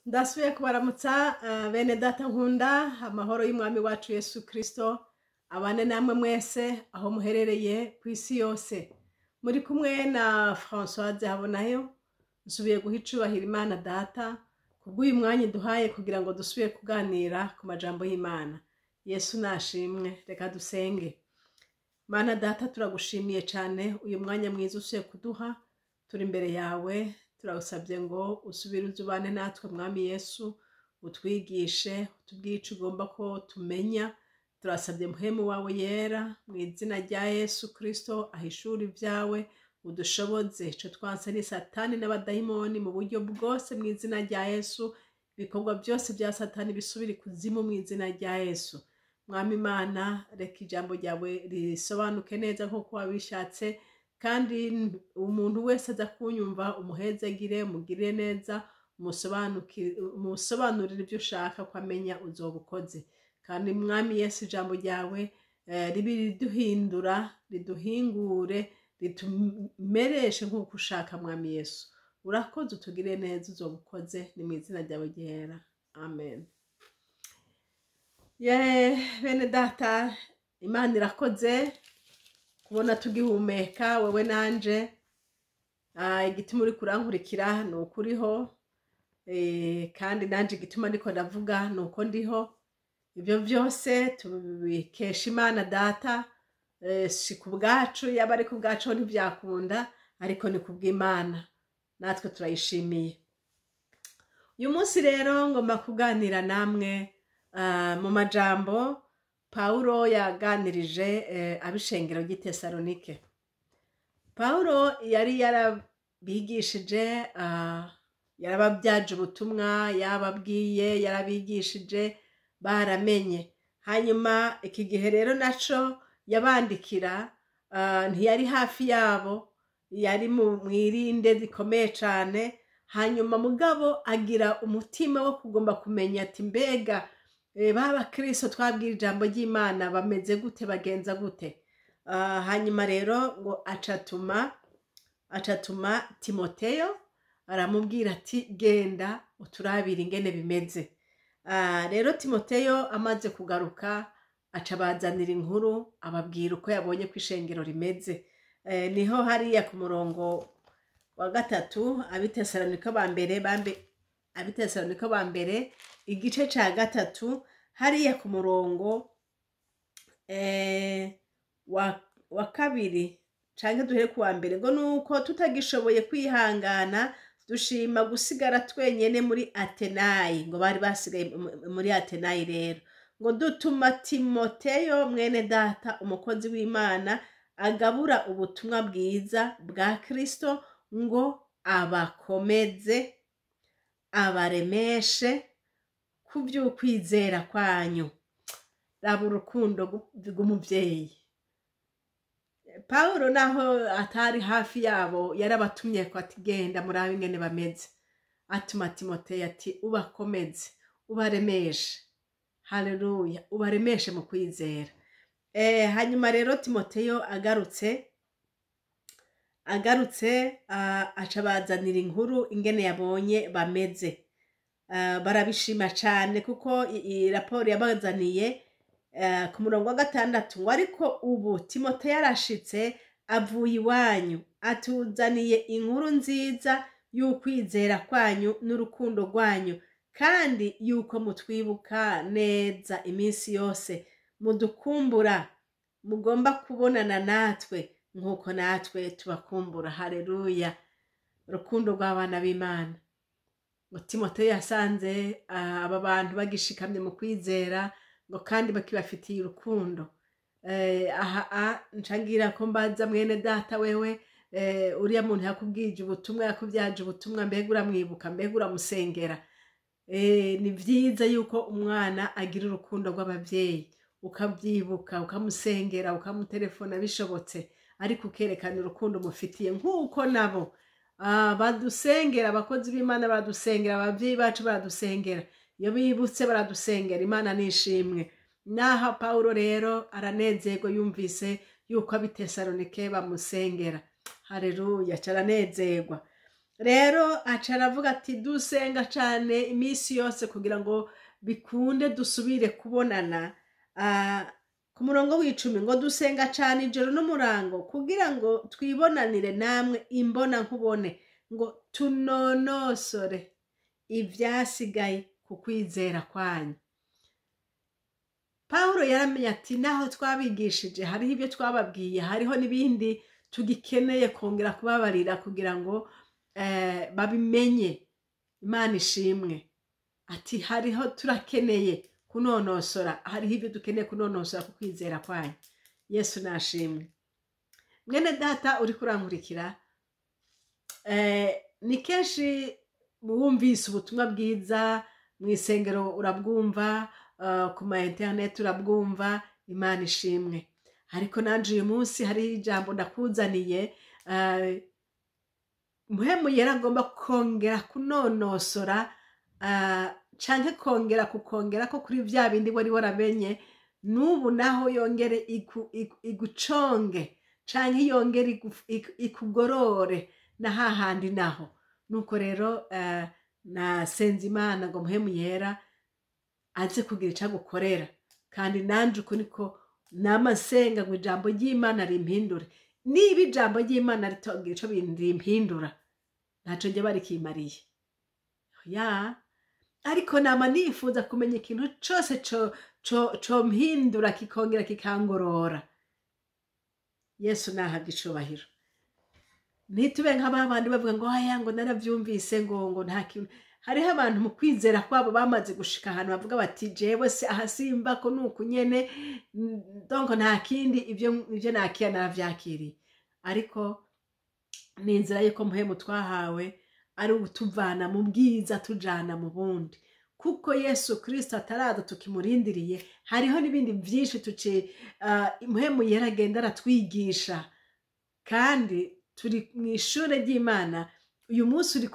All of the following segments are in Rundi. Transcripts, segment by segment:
Ndasubiye kubaramutsa bene data nkunda. Amahoro y'Umwami wacu Yesu Kristo abane namwe mwese aho muherereye ku isi yose. Muri kumwe na Françoise Habonayo. Nsubiye guha icubahiro Imana Data kubw'uyu mwanya duhaye kugira ngo dusubire kuganira ku majambo y'Imana. Yesu nashimwe. Reka dusenge. Mana Data, turagushimiye cyane uyu mwanya mwiza usubiye kuduha. Turi imbere yawe, turagusabye ngo usubire uzubane natwe, Mwami Yesu, utwigishe, utubwire icyo ugomba ko tumenya. Turasabye Muhemu wawe Yera, mu izina rya Yesu Kristo, ahishura ibyawe, udushoboze. Icyo twanse ni Satani n'abadayimoni mu buryo bwose. Mu izina rya Yesu, ibikorwa byose bya Satani bisubire ikuzimu mu izina rya Yesu. Mwami Imana, reka ijambo ryawe risobanuke neza nk'uko wabishatse, kandi umuntu wese aza kunyumva umuhezegire, umugirire neza, umusobanurire ibyo ushaka ko amenya. Uzoba ukoze. Kandi Mwami Yesu, ijambo ryawe ribe riduhindura, riduhingure, ritumereshe nk'uko ushaka. Mwami Yesu, urakoze, utugire neza, uzoba ukoze. Ni mu izina ryawe ryera, amen. Ye bene data, Imana irakoze kubona tugihumeka, wewe nanje. Igituma uri kurankurikira ni uko uriho, kandi nanje igituma ndiko ndavuga ni uko ndiho. Ibyo byose tubikesha Imana Data. Si ku bwacu, yaba ari ku bwacu ntibyakunda, ariko ni ku bw'Imana, natwe turayishimiye. Uyu munsi rero ngomba kuganira namwe mu majambo Pawulo yaganirije ab'ishengero ry'i Tesalonike. Pawulo yari yarabigishije, yarababyaje ubutumwa, yababwiye, yarabigishije, baramenye. Hanyuma iki gihe rero naco yabandikira, ntiyari hafi yabo, yari mu mwirinde rikomeye cane. Hanyuma mugabo agira umutima wo kugomba kumenya ati: "Mbega ba bakristo twabwira ijambo ry'Imana bameze gute, bagenza gute?" Hanyuma rero ngo acatuma Timoteyo, aramubwira ati: "Genda uturabire ingene bimeze." Rero Timoteyo amaze kugaruka, aca abazanira inkuru, ababwira uko yabonye ko ishengero rimeze. Niho hariya ku murongo wa 3, Abitesalonika ba mbere bambe, Abitesalonika ba mbere igice ca 3, hariya ku murongo wa 2, canke duhere ku wa 1, ngo: "Nuko tutagishoboye kwihangana, dushima gusigara twenyene muri Atenayi." Ngo bari basigaye muri Atenayi. Rero ngo: "Dutuma Timoteyo mwene data, umukozi w'Imana, agabura ubutumwa bwiza bwa Kristo, ngo abakomeze, abaremeshe ku by'ukwizera kwanyu." Raba urukundo rw'umubyeyi. Pawulo naho atari hafi yabo, yarabatumye ko ati: "Genda murabe ingene bameze." Atuma Timoteyo ati: "Ubakomeze, ubaremeshe." Haleluya! Ubaremeshe mu kwizera. Hanyuma rero Timoteyo agarutse, aca bazanira inkuru ingene yabonye bameze. Barabishima cane, kuko raporo yabazaniye ku murongo wa 6 ngo: "Ariko ubu Timoteyo arashitse avuye iwanyu, atuzaniye inkuru nziza y'ukwizera kwanyu n'urukundo rwanyu, kandi yuko mutwibuka neza iminsi yose, mudukumbura, mugomba kubonana natwe nk'uko natwe tubakumbura." Haleluya! Urukundo rw'abana b'Imana. Ngo Timoteyo yasanze aba bantu bagishikamye mu kwizera, ngo kandi bakibafitiye urukundo. Aha ncangira ko mbaza mwene data, wewe, uriya muntu yakubwije ubutumwa, yakubyaje ubutumwa, mbega uramwibuka? Mbega uramusengera? Ni vyiza yuko umwana agira urukundo rw'abavyeyi, ukabyibuka, ukamusengera, ukamutelefona bishobotse, ariko ukerekana urukundo umufitiye nk'uko nabo badusengera. Abakozi b'Imana baradusengera, abavyeyi bacu baradusengera, iyo bibutse baradusengera. Imana nishimwe. Naho Pawulo rero aranezerwa yumvise yuko ab'Itesalonike bamusengera. Haleluya! Aranezerwa. Rero aca aravuga ati dusenga cane iminsi yose kugira ngo bikunde dusubire kubonana. Ku murongo w'icumi ngo dusenga cane ijoro n'umurango kugira ngo twibonanire namwe imbona nkubone, ngo tunonosore ivyasigaye ku kwizera kwanyu. Pawulo yaramenye ati naho twabigishije hariho ibyo twababwiye, hariho n'ibindi tugikeneye kongera kubabarira kugira ngo babimenye. Imana ishimwe. Ati hariho turakeneye kunonosora, hariho ibyo dukeneye kunonosora ku kwizera kwanyu. Yesu nashimwe. Mwene data uri kurankurikira, ni kenshi wumvise ubutumwa bwiza mu isengero urabwumva, ku ma internet urabwumva. Imana ishimwe. Ariko nanje uyu munsi hariho ijambo ndakuzaniye, Mpwemu Yera agomba kongera kunonosora, canke kongera kukongera ko kuri vya bindi wari waramenye, n'ubu naho yongere iguconge canke yongere ikugorore na hahandi naho. Nuko rero nasenze Imana ngo Mpwemu Yera aze kugira ico agukorera, kandi nanje uko niko nama nsenga ngo ijambo ry'Imana rimpindure. Niba ijambo ry'Imana ritogira ico rimpindura, ntaco ryoba rikimariye. Ya, ariko nama nifuza kumenya ikintu cose compindura kikongera kikangorora. Yesu nahabwe icubahiro. Ntitube nka babandi bavuga ngo aya ngo naravyumvise ngo nta kintu. Hariho abantu mu kwizera kwabo bamaze gushika ahantu bavuga bati jewe se aha simba ko nuku nyene, donc nta kindi, ivyo nakiya naravyakiriye. Ariko ni inzira yuko Mpwemu twahawe ari utuvana mu bwiza tujana mu bundi, kuko Yesu Kristo ataraza tukimurindiriye. Hariho n'ibindi vyinshi tuci Mpwemu Yera agenda aratwigisha, kandi turi mu ishure ry'Imana. Uyu munsi uri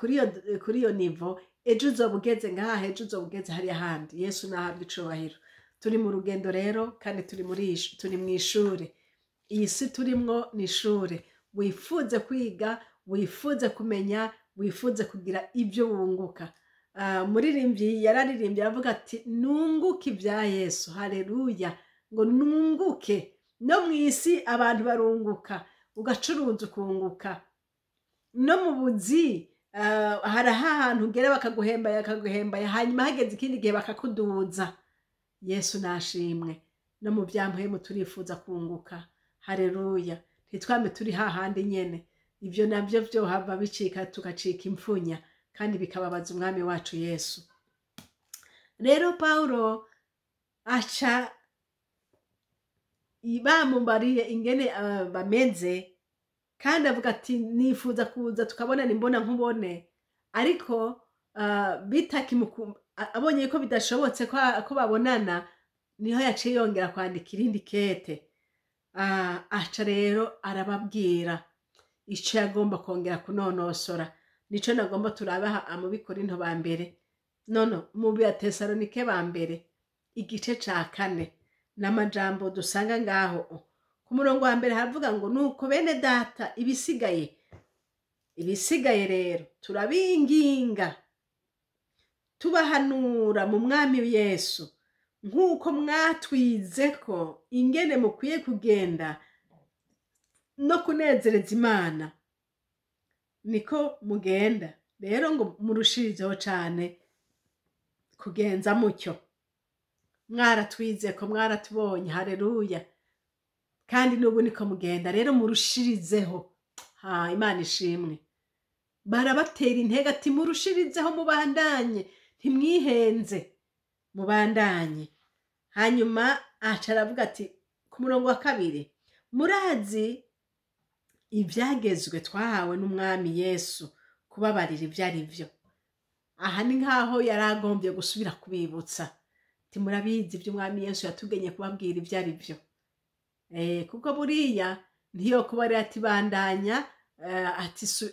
kuri iyo niveau, ejo uzoba ugeze ngaha, ejo uzoba ugeze hariya handi. Yesu nahabwe icubahiro. Turi mu rugendo rero, kandi turi mu ishure. Iyi si turimwo ni ishure. Wifuze kwiga, wifuze kumenya, wifuze kugira ibyo wunguka. Umuririmbyi yararirimbye aravuga ati nunguke ibya Yesu. Haleluya. Ngo nunguke. No mu isi abantu barunguka, ugacuruza ukunguka. No mu buzi hari ahantu ugera bakaguhembaya, bakaguhembaya, hanyuma hageze ikindi gihe bakakuduza. Yesu nashimwe. No mu bya Mpwemu turifuza kunguka. Haleluya. Ntitwame turi hahandi nyene. Ivyo navyo vyohava bicika tugacika impfunya, kandi bikababaza umwami wacu Yesu. Rero Paulo aca bamubariye ingene bameze, kandi avuga ati nifuza kuza tukabonana imbona nkubone. Ariko abonye ko bidashobotse ko babonana, niho yaciye yongera kwandika irindi kete. Aca rero arababwira ico yagomba kongera kunonosora. Nico nagomba turabaha mu Bikorinto ba mbere, nono mu Batesalonike ba mbere igice ca 4, n'amajambo dusanga ngaho. Ku murongo wa mbere haravuga ngo nuko bene data ibisigaye rero turabinginga tubahanura mu mwami Yesu, nk'uko mwatwize ko ingene mukwiye kugenda no kunezereza Imana, niko mugenda. Rero ngo murushirizeho cane kugenza mutyo. Mwaratwize ko mwaratubonye. Haleluya. Kandi n'ubu niko mugenda, rero murushirizeho. Imana ishimwe. Barabatera intege ati murushirizeho, mubandanye, ntimwihenze, mubandanye. Hanyuma aca aravuga ati ku murongo wa 2, murazi ivyagezwe twahawe n'umwami Yesu kubabarira ivyo ari vyo. Aha ni nkaho yaragombye gusubira kubibutsa ati murabizi ivyo umwami Yesu yatugenye kubabwira ivyo ari vyo. Kuko buriya ntiyo kuba ati bandanya,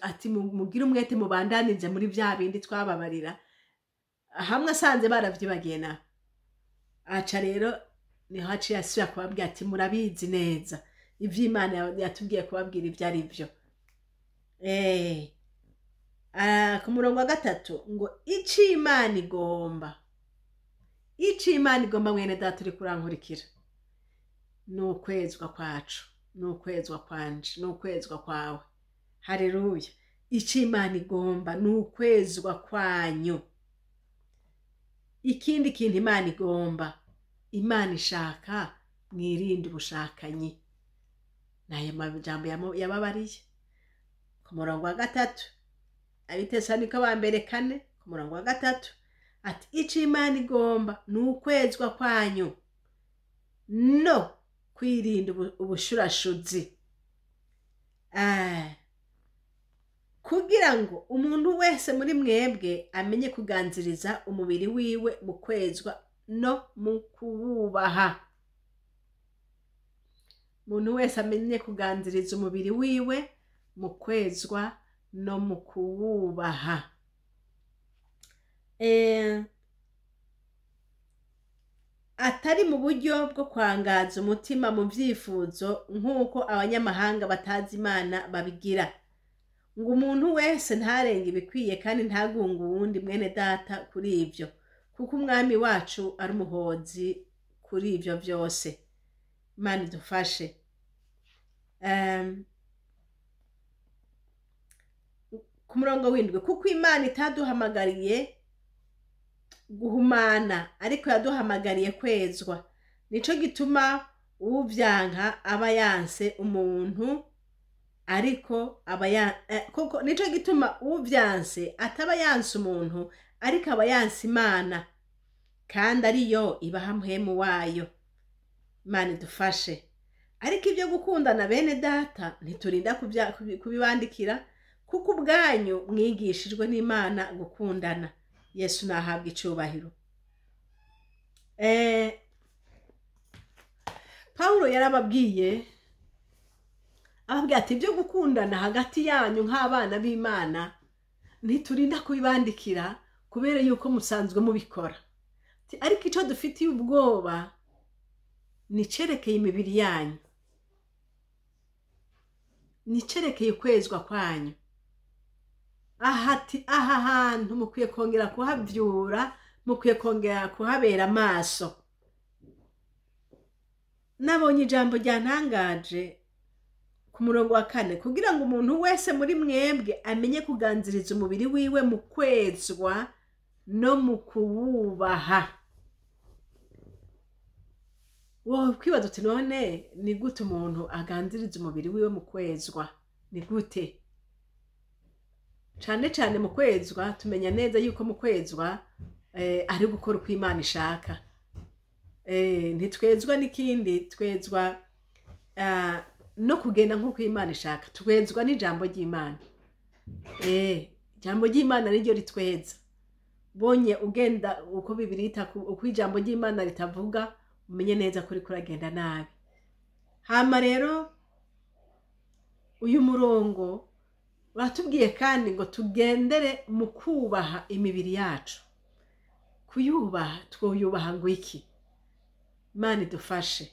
ati mugire umwete mubandanije muri vya bindi twababarira, hamwe asanze baravyibagiye na. Aca rero niho aciye asubira kubabwira ati murabizi neza ivyo Imana yatubwiye kubabwira ivyo ari vyo. Ku murongo wa 3 ngo ico Imana igomba, ico Imana igomba mwene data uri kurankurikira, ni ukwezwa kwacu, ni ukwezwa kwanje, ni ukwezwa kwawe. Haleluya! Ico Imana igomba ni ukwezwa kwanyu. Ikindi kintu Imana igomba, Imana ishaka mwirinde ubushakanyi. Nayo majambo yababariye ku murongo wa 3, Abitesalonike ba mbere 4 ku murongo wa 3, ati ico Imana igomba ni ukwezwa kwanyu no kwirinda ubushurashuzi, kugira ngo umuntu wese muri mwebwe amenye kuganziriza umubiri wiwe mu kwezwa no mu kuwubaha. Umuntu wese amenye kuganziriza umubiri wiwe mu kwezwa no mu kuwubaha. Atari mu buryo bwo kwangaza umutima mu vyifuzo nk'uko abanyamahanga batazi Imana babigira, ngo umuntu wese ntarenge ibikwiye kandi ntagunge uwundi mwene data kuri ivyo, kuko umwami wacu ari umuhozi kuri ivyo vyose. Imana idufashe. Ku murongo w'7, kuko Imana itaduhamagariye guhumana, ariko yaduhamagariye kwezwa. Nico gituma uwuvyanka aba yanse umuntu, ariko aba kuko nico gituma uwuvyanse ataba yanse umuntu, ariko aba yanse Imana, kandi ariyo ibaha mpwemu wayo. Imana idufashe. Ariko ibyo gukundana bene data ntiturinda kubibandikira, kuko ubwanyu mwigishijwe n'Imana gukundana. Yesu nahabwa icubahiro. Paulo yarababwiye, ababwiye ati ibyo gukundana hagati yanyu nk'abana b'Imana ntiturinda kubibandikira kubera yuko musanzwe mubikora. Ariko ico dufitiye ubwoba ni cerekeye imibiri yanyu, ni cerekeye ukwezwa kwanyu. Aha hantu mukwiye kongera kuhavyura, mukwiye kongera kuhabera amaso. Nabonye ijambo ryantangaje ku murongo wa 4, kugira ngo umuntu wese muri mwebwe amenye kuganziriza umubiri wiwe mu kwezwa no mu kuwubaha. Wowe kwibaza uti none ni gute umuntu aganziriza umubiri wiwe mu kwezwa? Ni gute? Cane cane mu kwezwa tumenya neza yuko mu kwezwa ari gukora uko Imana ishaka. Ntitwezwa n'ikindi, twezwa no kugenda nk'uko Imana ishaka. Twezwa n'ijambo ry'Imana. Ijambo ry'Imana niryo ritweza. Bonye ugenda uko Bibiliya uko ijambo ry'Imana ritavuga, umenye neza ko uriko uragenda nabi. Hama rero uyu murongo uratubwiye kandi ngo tugendere mu kubaha imibiri yacu. Kuyubaha, twoyubaha ngo iki? Imana idufashe.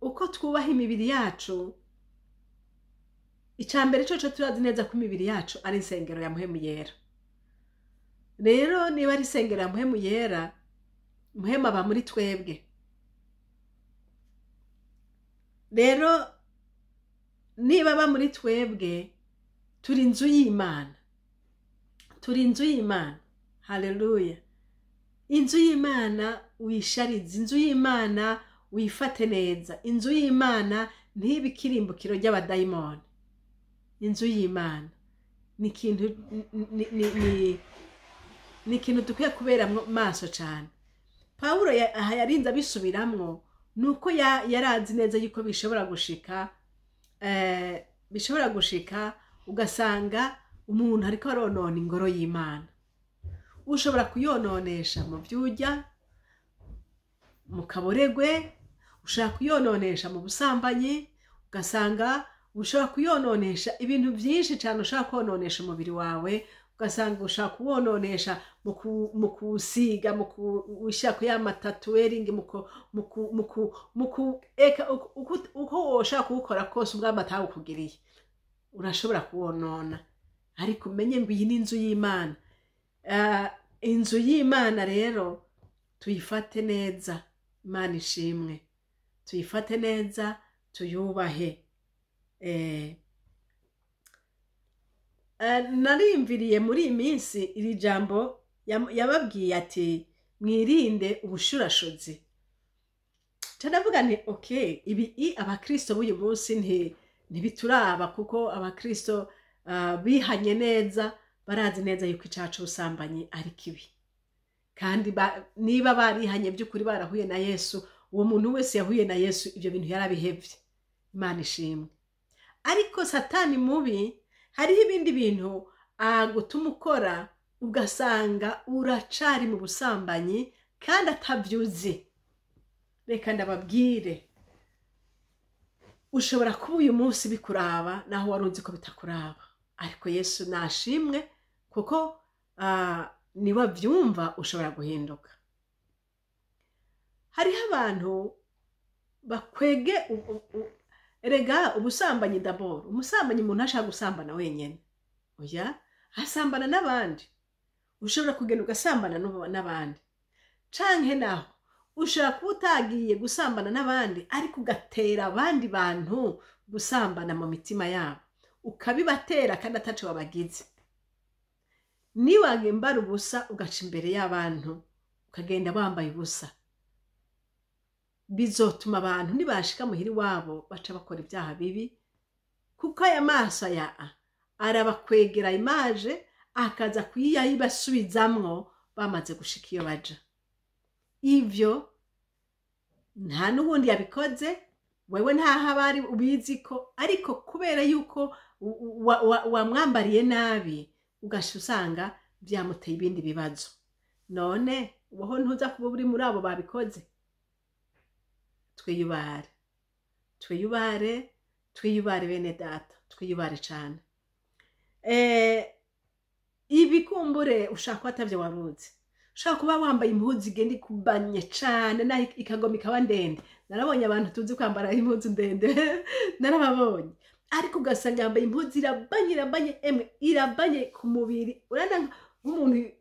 Uko twubaha imibiri yacu, icambere coco turazi neza ko imibiri yacu ari insengero ya Mpwemu Yera. Rero niba ari insengero ya Mpwemu Yera, Mpwemu aba muri twebwe. Rero niba aba muri twebwe, turi inzu y'Imana. Turi inzu y'Imana. Haleluya. Inzu y'Imana uyisharize, inzu y'Imana uyifate neza, inzu y'Imana ntibe ikirimbukiro ry'abadayimoni. Inzu y'Imana ni ikintu ni ikintu dukwiye kuberamwo maso cane. Pawulo aha yarinze abisubiramwo, nuko yarazi neza yuko bishobora gushika, bishobora gushika ugasanga umuntu ariko aronona ingoro y'Imana. Ushobora kuyononesha mu vyurya, mu kaboregwe, ushobora kuyononesha mu busambanyi, ugasanga ushobora kuyononesha ibintu byinshi cyane. Ushobora kononesha umubiri wawe, ugasanga ushobora kuwononesha mu kuwusiga, mu kuwushyira ku ya matatuweringi, uko woshobora kuwukora kose ubwami atawukugiriye, urashobora kuwonona. Ariko umenye ngo iyi ni inzu y'Imana. Inzu y'Imana rero tuyifate neza. Imana ishimwe, tuyifate neza, tuyubahe. Narimviriye muri iyi minsi iri jambo yababwiye ati mwirinde ubushurashuzi. Ndavuga nti okay, ibi abakristo b'uyu munsi ntibituraba, kuko abakristo bihanye neza, barazi neza yuko icaha c'ubusambanyi ari kibi. Kandi niba barihanye by'ukuri barahuye na Yesu, uwo muntu wese yahuye na Yesu ibyo bintu yarabihevye. Imana ishimwe. Ariko Satani mubi, hariho ibindi bintu agutuma ukora ugasanga uracari mu busambanyi kandi atavyuzi. Reka ndababwire, ushobora kuba uyu munsi bikuraba naho wari uzi ko bitakuraba, ariko Yesu nashimwe kuko niwe avyumva, ushobora guhinduka. Hariho abantu bakwege erega ubusambanyi. D'abord umusambanyi, umuntu ashaka gusambana wenyene, oya, asambana n'abandi. Ushobora kugenda ugasambana n'abandi, canke naho ushobora kuba utagiye gusambana n'abandi, ariko ugatera abandi bantu gusambana mu mitima yabo, ukabibatera kandi ataco wabagize. Niwagembara ubusa ugaca imbere y'abantu, ukagenda wambaye ubusa, bizotuma abantu nibashika muhira iwabo baca bakora ibyaha bibi, kuko aya maso aya arabakwegera image, akaza kuyibasubizamwo bamaze gushika iyo baja. Ivyo nta n'ubundi yabikoze, wewe ntaho abari ubizi ko, ariko kubera yuko wamwambariye nabi, ugasha usanga byamuteye ibindi bibazo. None woho ntuza kuba uri muri abo babikoze. Twiyubare, twiyubare, twiyubare bene data, twiyubare cane. Ibikumbure ushaka ko atavyo waruzi, ushaka kuba wambaye impuzu igenda ikubanye cane, naho ikagoma ikaba ndende. Narabonye abantu tuzi kwambara impuzu ndende, narababonye, ariko ugasanga yambaye impuzu irabanye, irabanye, emwe irabanye ku mubiri, urabona nk'umuntu.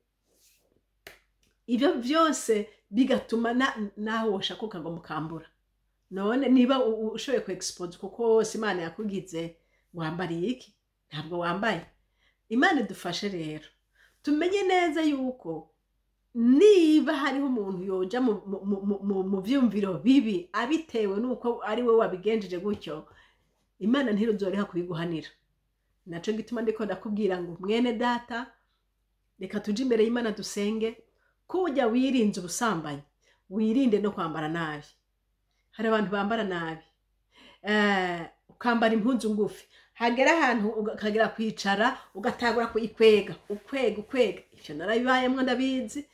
Ibyo byose bigatuma naho woshaka ukagoma ukambura. None niba ushoboye ku expose kuko wose Imana yakugize, wambariye iki? Ntabwo wambaye. Imana idufashe rero tumenye neza yuko niba hariho umuntu yoja mu vyumviro bibi abitewe nuko ari we wabigenjeje gutyo, Imana ntiruzoriha kubiguhanira. Naco gituma ndiko ndakubwira ngo mwene data, reka tuje imbere y'Imana dusenge ko ujya wirinze ubusambanyi, wirinde no kwambara nabi. Hari abantu bambara nabi, ukambara impuzu ngufi, hagera ahantu ukagera kwicara ugatangura kuyikwega, ukwega, ukwega. Ivyo narabibayemwo, ndabizi.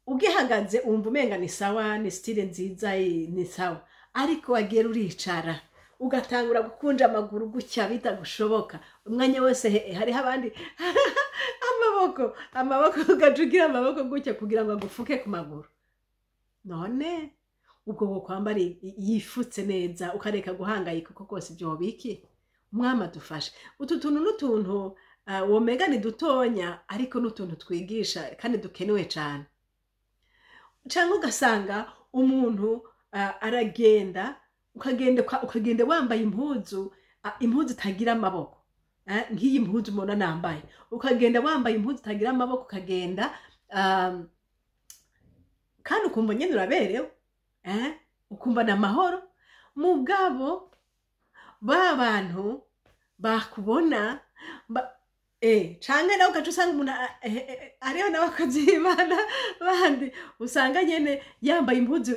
Ugihagaze wumva umenga ni sawa, ni style nziza, ni sawa, ariko wagera uricara ugatangura gukunja amaguru gutya bitagushoboka umwanya wose. Hariho abandi amaboko, amaboko, ugaca ugira amaboko gutya kugira ngo agufuke ku maguru. None ubwo bwo kwambara yifutse neza, ukareka guhangayika uko kose, ibyo biki? Umwami adufashe. Utu tuntu n'utuntu womega ni dutonya, ariko n'utuntu twigisha kandi dukenewe cane. Cyangwa ugasanga umuntu aragenda, ukagenda wambaye impuzu itagira amaboko, nk'iyi mpuzu umuntu nambaye, ukagenda wambaye impuzu itagira amaboko, ukagenda kandi ukumva nyine uraberewe, ukumva ni amahoro. Mugabo ba bantu bakubona canke nawe ugaca usanga umuntu hariho n'abakozi b'Imana bandi usanga nyene yambaye impuzu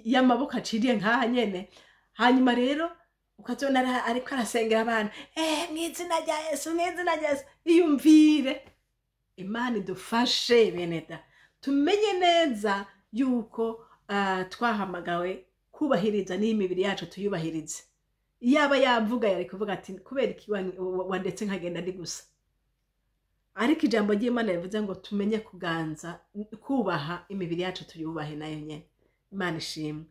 y'amaboko aciriye nk'aha nyene, hanyuma rero ukazibona ariko arasengera abantu, mw'izina rya Yesu, mw'izina rya Yesu. Iyumvire. Imana idufashe bene da, tumenye neza yuko twahamagawe kubahiriza n'imibiri yacu, tuyubahirize. Iyaba yavuga yari kuvuga ati kubera iki wandetse nkagenda ndi gusa? Ariko ijambo ry'Imana rivuze ngo tumenye kuganza, kubaha imibiri yacu, tuyubahe nayo nyene. Imana ishimwe.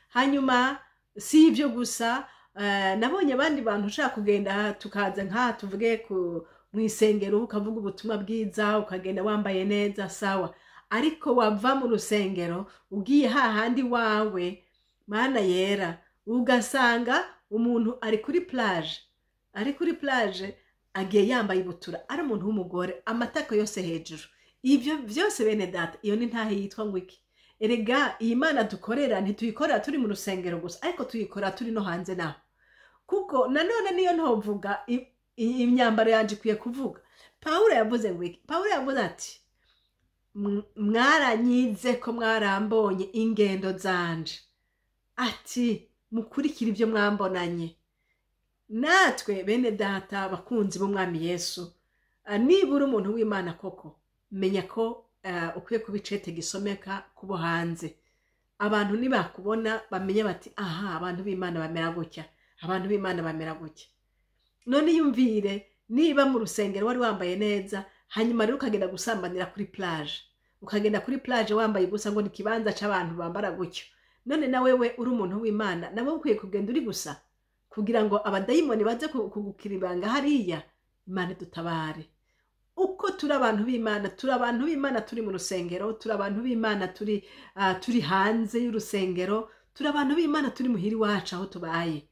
Hanyuma si ibyo gusa, nabonye abandi bantu ushaka kugenda tukaza nkaha tuvuge ku Mu isengero ukavuga ubutumwa bwiza, ukagenda wambaye neza, sawa, ariko wava mu rusengero ugiye hahandi wawe, Mana yera, ugasanga umuntu ari kuri plage, ari kuri plage agiye yambaye ibutura, ari umuntu w'umugore, amatako yose hejuru. Ibyo byose, bene data, iyo ni ntahe yitwa ngo iki? Erega iyi Mana dukorera ntituyikorera turi mu rusengero gusa, ariko tuyikorera turi no hanze naho. Kuko nanone niyo ntovuga, imyambaro yanjye ikwiye kuvuga. Pawulo yavuze ngo iki? Pawulo yavuze ati: "Mwaranyize ko mwarambonye ingendo zanje." Ati: "Mukurikire ibyo mwambonanye." Natwe, bene data, bakunzi b'Umwami Yesu, niba uri umuntu w'Imana koko, menya ko ukwiye kuba icete gisomeka kubo hanze. Abantu nibakubona bamenye bati: "Aha, abantu b'Imana bamera gutya, abantu b'Imana bamera gutya." None yumvire niba mu rusengero wari wambaye neza, hanyuma rero ukagenda gusambanira kuri plage, ukagenda kuri plage wambaye ubusa, ngo ni ikibanza c'abantu bambara gutyo. None na wewe uri umuntu w'Imana, nawe ukwiye kugenda uri gusa kugira ngo abadayimoni baze kugukira ibanga hariya? Imana idutabare. Uko turi abantu b'Imana, turi abantu b'Imana turi mu rusengero, turi abantu b'Imana turi hanze y'urusengero, turi abantu b'Imana turi muhira iwacu aho tubaye.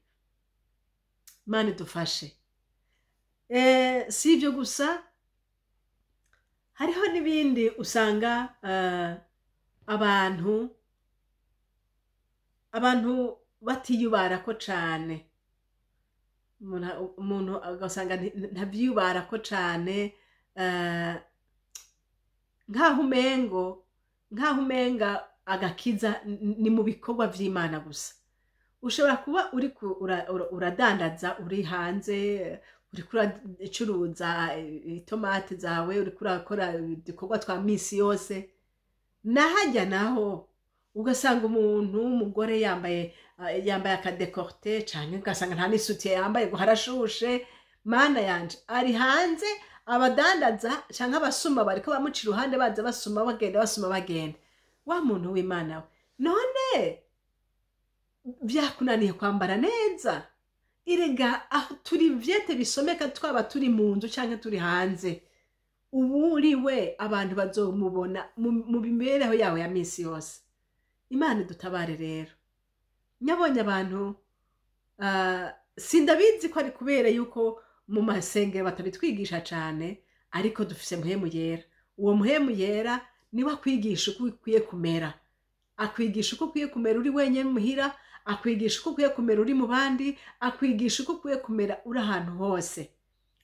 Imana idufashe. Si ibyo gusa, hariho n'ibindi usanga abantu batiyubarako cane. Umuntu ugasanga ntavyiyubarako cane, nk'aho umenga agakiza ni mu bikorwa vy'Imana gusa. Ushobora kuba uriko uradandaza, uri hanze, uriko uracuruza itomati zawe, uriko urakora udukorwa twa misi yose, nahajya naho ugasanga umuntu w'umugore yambaye aka décolleté, canke ugasanga nta n'isutiye yambaye ngo harashushe. Mana yanje, ari hanze, abadandaza canke abasuma bariko bamuca iruhande, baza basuma bagenda, basuma bagenda. Wa muntu w'Imana we, none vyakunaniye kwambara neza? Erega aho turi vyete bisomeka, twaba turi mu nzu canke turi hanze, ubu uri we abantu bazomubona mu mibereho yawe ya misi yose. Imana idutabare. Rero nyabonye abantu, sindabizi ko ari kubera yuko mu masengero batabitwigisha cane, ariko dufise Mpwemu Yera. Uwo Mpwemu Yera niwe akwigisha uko ukwiye kumera. Akwigisha uko ukwiye kumera uri wenyine muhira, akwigisha uko ukwiye kumera uri mu bandi, akwigisha uko ukwiye kumera uri ahantu hose.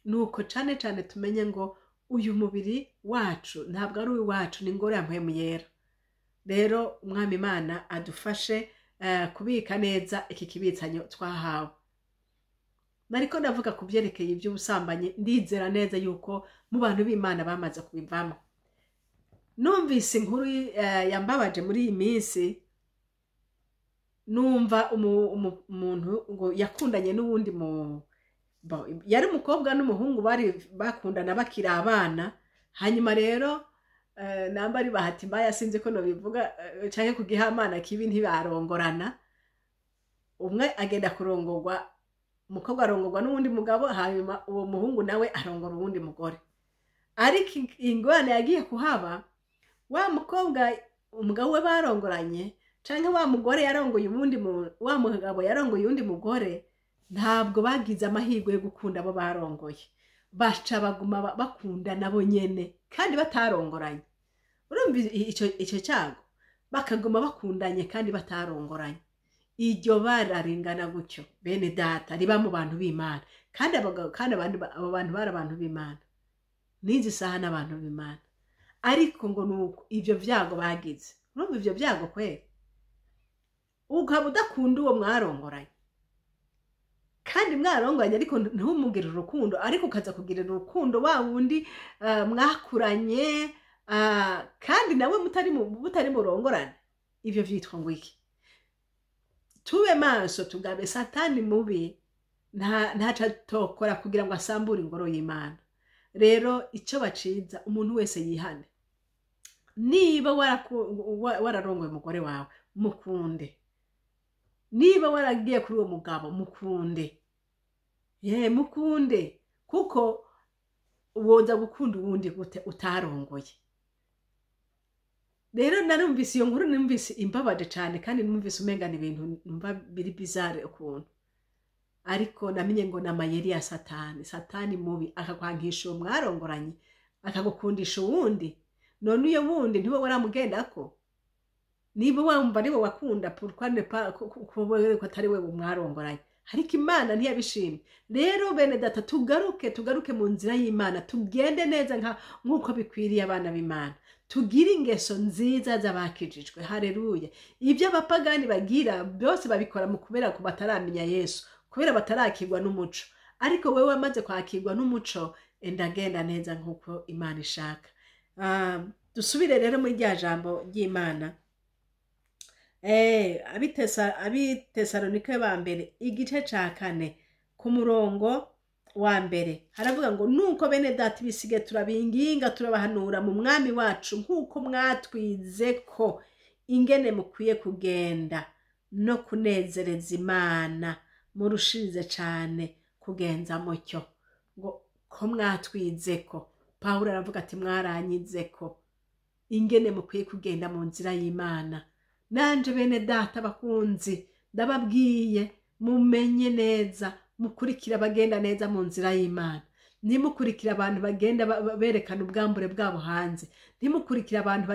Nuko cane cane tumenye ngo uyu mubiri wacu ntabwo ari uwacu, ni ingoro ya Mpwemu Yera. Rero Umwami Imana adufashe kubika neza iki kibitsanyo twahawe. Nariko ndavuga ku byerekeye iby'ubusambanyi. Ndizera neza yuko mu bantu b'Imana bamaze kubivamo. Numvise inkuru yambabaje muri iyi minsi. Numva umuntu ngo yakundanye n'uwundi mu yari umukobwa n'umuhungu, bari bakundana bakiri abana. Hanyuma rero namba ari bahati mbaya, sinzi ko nobivuga, canke ku gihamana kibi, ntibarongorana. Umwe agenda kurongorwa, umukobwa arongorwa n'uwundi mugabo, hanyuma uwo muhungu nawe arongora uwundi mugore. Ariko ingorane yagiye kuhaba, wa mukobwa umugabo we barongoranye, canke wa mugore yarongoye uwundi wa mugabo yarongoye uwundi mugore, ntabwo bagize amahirwe yo gukunda abo barongoye. Baca baguma bakunda nabo nyene kandi batarongoranye. Urumva ico cyago? Bakaguma bakundanye kandi batarongoranye. Iryo bara ringana gutyo, bene data, riba mu bantu b'Imana. Kandi abagabo, kandi abandi abo bantu bari abantu b'Imana, n'izi saha n'abantu b'Imana, ariko ngo nuko ivyo vyago bagize. Urumva ivyo vyago kweri? Ukaba udakunda uwo mwarongoranye, kandi mwarongoranye, ariko ntumugirire urukundo, ariko ukaza kugirira urukundo wa wundi mwakuranye, kandi nawe mutari murongorane. Ivyo vyitwa ngo iki? Tube maso, tugabe. Satani mubi ntaco atokora kugira ngo asambure ingoro y'Imana. Rero ico baciza, umuntu wese yihane. Niba wararongoye umugore wawe, mukunde. Niba waragiye kuri uwo mugabo, mukunde, ye mukunde, kuko Woza gukunda uwundi gute utarongoye? Rero narumvise iyo nkuru, numvise imbabaje cyane, kandi numvise umengana ibintu numva biri bizarre ukuntu. Ariko namenye ngo ni amayeri ya Satani. Satani mubi akakwankisha uwo mwarongoranye, akagukundisha uwundi. None uyo wundi ntiwe waramugendako? Niba wumva ariwe wakunda, pourquoi ne pas ko atari we mwarongoranye? Ariko Imana ntiyabishimye. Rero bene data, tugaruke, tugaruke mu nzira y'Imana, tugende neza nk'uko bikwiriye abana b'Imana, tugire ingeso nziza z'abakijijwe. Hareruya! Ibyo abapagani bagira byose babikora mu kubera ko bataramenya Yesu, kubera batarakirwa n'umuco. Ariko wewe wamaze kwakirwa n'umuco, endagenda neza nk'uko Imana ishaka. Dusubire rero muri rya jambo ry'Imana. Abitesalonike ba mbere, igice ca 4, ku murongo wa 1, haravuga ngo: "Nuko bene data, ibisige turabinginga, turabahanura mu Mwami wacu, nk'uko mwatwize ko ingene mukwiye kugenda no kunezereza Imana, murushirize cane kugenza mucyo." Ngo ko mwatwize ko, Pawulo aravuga ati: "Mwaranyize ko ingene mukwiye kugenda mu nzira y'Imana." Nanje bene data bakunzi, ndababwiye mumenye neza, mukurikira abagenda neza mu nzira y'Imana. Ntimukurikire abantu bagenda berekana ubwambure bwabo hanze. Ntimukurikire abantu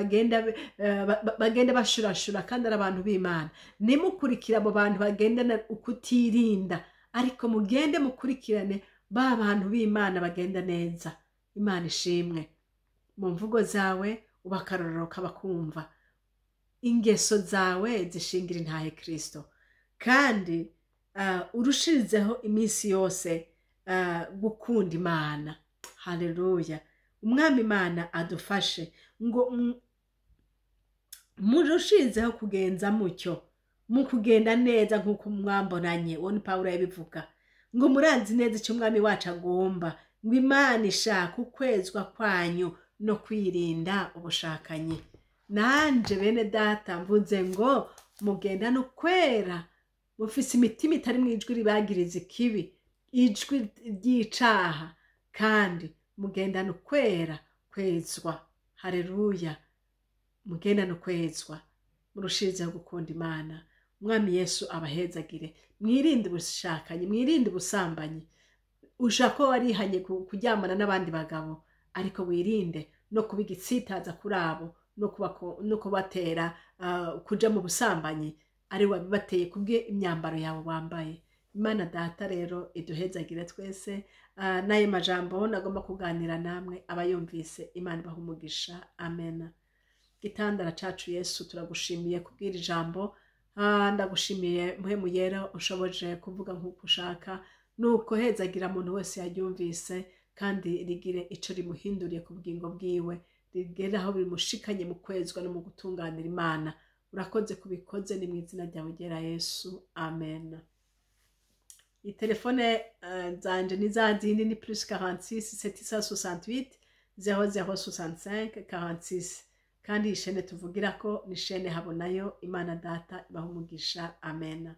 bagenda bashurashura kandi ari abantu b'Imana. Ntimukurikire abo bantu bagendana ukutirinda, ariko mugende mukurikirane ba bantu b'Imana bagenda neza. Imana ishimwe. Mu mvugo zawe uba akarorero k'abakumva, ingeso zawe zishingira intahe Kristo, kandi urushirizeho iminsi yose gukunda Imana. Haleluya! Umwami Imana adufashe. Ngo murushirizeho kugenza mucyo, mu kugenda neza nk'uko mwambonanye. Uwo ni Pawulo yabivuga. Ngo muranzi neza icyo Umwami wacu agomba, ngo Imana ishaka ukwezwa kwanyu no kwirinda ubushakanyi. Nanje bene data, mvuze ngo mugenda no kwera, mufise imitima itari mu ijwi ribagiriza ikibi, ijwi ry'icaha, kandi mugendana ukwera kwezwa. Hareruya! Mugendane ukwezwa, murushirizeho gukunda Imana. Umwami Yesu abahezagire. Mwirinde ubushakanyi, mwirinde ubusambanyi. Ushaka ko warihanye kuryamana n'abandi bagabo, ariko wirinde no kuba igitsitaza kuri abo, no kubatera kuja mu busambanyi ari wabibateye kubwe imyambaro yawe wambaye. Imana Data rero iduhezagire twese. N'ayo majambo nagomba kuganira namwe, abayumvise Imana ibaha umugisha. Amen. Gitandara cacu Yesu, turagushimiye kubwira ijambo. Ndagushimiye Mpwemu Yera ushoboje kuvuga nk'uko ushaka. Nuko hezagira muntu wese yaryumvise, kandi rigire ico rimuhinduriye ku bugingo bwiwe, rigere aho bimushikanye mu kwezwa no mu gutunganira Imana. Urakoze kubikoze, ni mu izina ryawe ryera Yesu, amen. Telefone zanje ni za zindi, ni +46 768 0065 46. Kandi iyi shene tuvugirako ni shene Habonayo. Imana Data ibaha umugisha. Amen.